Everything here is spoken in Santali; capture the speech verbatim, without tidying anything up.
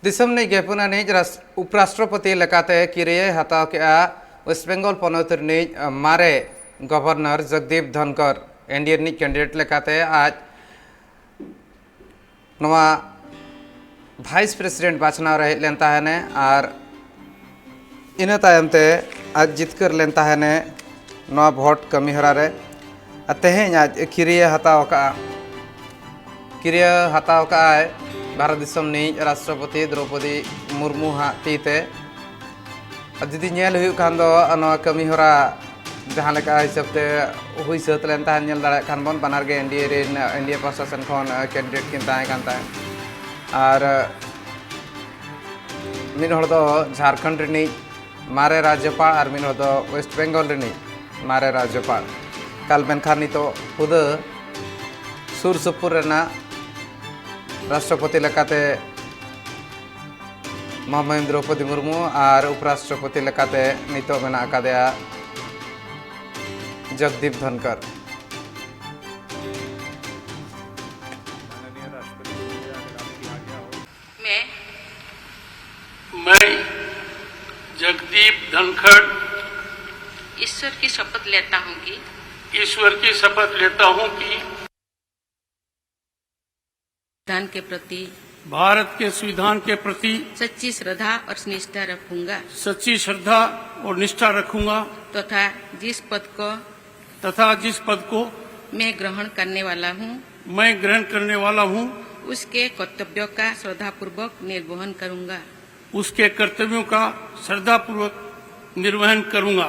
ᱫᱤᱥᱚᱢ ᱨᱤᱱᱤᱡ ᱜᱮᱯᱩᱱ ᱟᱹᱱᱤᱡ ᱨᱟᱥ-, ᱩᱯᱨᱟᱥᱴᱨᱚᱯᱚᱛᱤ ᱞᱮᱠᱟᱛᱮ ᱠᱤᱨᱤᱭᱟᱹᱭ ᱦᱟᱛᱟᱣ ᱠᱮᱫᱼᱟ ᱳᱭᱮᱥᱴ ᱵᱮᱝᱜᱚᱞ ᱯᱚᱱᱚᱛ ᱨᱤᱱᱤᱡ ᱢᱟᱨᱮ ᱜᱚᱵᱷᱚᱨᱱᱚᱨ ᱡᱚᱜᱽᱫᱤᱯ ᱫᱷᱚᱱᱠᱚᱨ᱾ ᱮᱱᱰᱤᱮ ᱨᱤᱱᱤᱡ ᱠᱮᱱᱰᱤᱰᱮᱴ ᱞᱮᱠᱟᱛᱮ ᱟᱡ ᱱᱚᱣᱟ ᱵᱷᱟᱭᱤᱥ ᱯᱨᱮᱥᱤᱰᱮᱱᱴ ᱵᱟᱪᱷᱱᱟᱣ ᱨᱮ ᱦᱮᱡ ᱞᱮᱱ ᱛᱟᱦᱮᱱᱮ ᱟᱨ ᱤᱱᱟᱹ ᱛᱟᱭᱚᱢ ᱛᱮ ᱟᱡ ᱡᱤᱛᱠᱟᱹᱨ ᱞᱮᱱ ᱛᱟᱦᱮᱱᱮ ᱱᱚᱣᱟ ᱵᱷᱳᱴ ᱠᱟᱹᱢᱤ ᱦᱚᱨᱟ ᱨᱮ᱾ ᱟᱨ ᱛᱮᱦᱮᱧ ᱟᱡ ᱠᱤᱨᱤᱭᱟᱹ ᱦᱟᱛᱟᱣ ᱟᱠᱟᱫᱼᱟ, ᱠᱤᱨᱤᱭᱟᱹ ᱦᱟᱛᱟᱣ ᱟᱠᱟᱫᱼᱟᱭ ᱵᱷᱟᱨᱚᱛ ᱫᱤᱥᱚᱢ ᱨᱤᱱᱤᱡ ᱨᱟᱥᱴᱨᱚᱯᱚᱛᱤ ᱫᱨᱚᱣᱯᱚᱫᱤ ᱢᱩᱨᱢᱩ ᱦᱟᱜ ᱛᱤ ᱛᱮ᱾ ᱟᱨ ᱡᱩᱫᱤ ᱧᱮᱞ ᱦᱩᱭᱩᱜ ᱠᱷᱟᱱ ᱫᱚ, ᱱᱚᱣᱟ ᱠᱟᱹᱢᱤ ᱦᱚᱨᱟ ᱡᱟᱦᱟᱸ ᱞᱮᱠᱟ ᱦᱤᱥᱟᱹᱵ ᱛᱮ ᱦᱩᱭ ᱥᱟᱹᱛ ᱞᱮᱱ ᱛᱟᱦᱮᱸᱫ, ᱧᱮᱞ ᱫᱟᱲᱮᱭᱟᱜ ᱠᱷᱟᱱ ᱵᱚᱱ, ᱵᱟᱱᱟᱨ ᱜᱮ ᱮᱱᱰᱤᱮ ᱨᱮᱱ, ᱮᱱᱰᱤᱮ ᱯᱟᱦᱴᱟ ᱥᱮᱱ ᱠᱷᱚᱱ ᱠᱮᱱᱰᱤᱰᱮᱴ ᱠᱤᱱ ᱛᱟᱦᱮᱸ ᱠᱟᱱ ᱛᱟᱦᱮᱸᱫ᱾ ᱟᱨ ᱢᱤᱫ ᱦᱚᱲ ᱫᱚ ᱡᱷᱟᱲᱠᱷᱚᱸᱰ ᱨᱤᱱᱤᱡ ᱢᱟᱨᱮ ᱨᱟᱡᱽᱡᱚᱯᱟᱲ ᱟᱨ ᱢᱤᱫ ᱦᱚᱲ ᱫᱚ ᱳᱭᱮᱥᱴ ᱵᱮᱝᱜᱚᱞ ᱨᱤᱱᱤᱡ ᱢᱟᱨᱮ ᱨᱟᱡᱽᱡᱚᱯᱟᱲ᱾ ᱠᱟᱞ ᱢᱮᱱᱠᱷᱟᱱ ᱱᱤᱛᱚᱜ ᱦᱩᱫᱟᱹ ᱥᱩᱨ ᱥᱩᱯᱩᱨ ᱨᱮᱱᱟᱜ ᱨᱟᱥᱴᱨᱚᱯᱚᱛᱤ ᱞᱮᱠᱟᱛᱮ ᱢᱚᱦᱟᱢᱚᱦᱤᱢ ᱫᱨᱚᱣᱯᱚᱫᱤ ᱢᱩᱨᱢᱩ ᱟᱨ ᱩᱯᱨᱟᱥᱴᱨᱚᱯᱚᱛᱤ ᱞᱮᱠᱟᱛᱮ ᱱᱤᱛᱚᱜ ᱢᱮᱱᱟᱜ ᱟᱠᱟᱫᱮᱭᱟ ᱡᱚᱜᱽᱫᱤᱯ ᱫᱷᱚᱱᱠᱚᱨ᱾ मैं मैं जगदीप धनखड़ ईश्वर की शपथ लेता हूँ कि ईश्वर की शपथ लेता हूँ कि संविधान के प्रति भारत के संविधान के प्रति सच्ची श्रद्धा और निष्ठा रखूंगा सच्ची श्रद्धा और निष्ठा रखूंगा तथा जिस पद को तथा जिस पद को मैं ग्रहण करने वाला हूँ मैं ग्रहण करने वाला हूँ, उसके कर्तव्यों का श्रद्धापूर्वक निर्वहन करूंगा। उसके कर्तव्यों का श्रद्धापूर्वक निर्वहन करूंगा।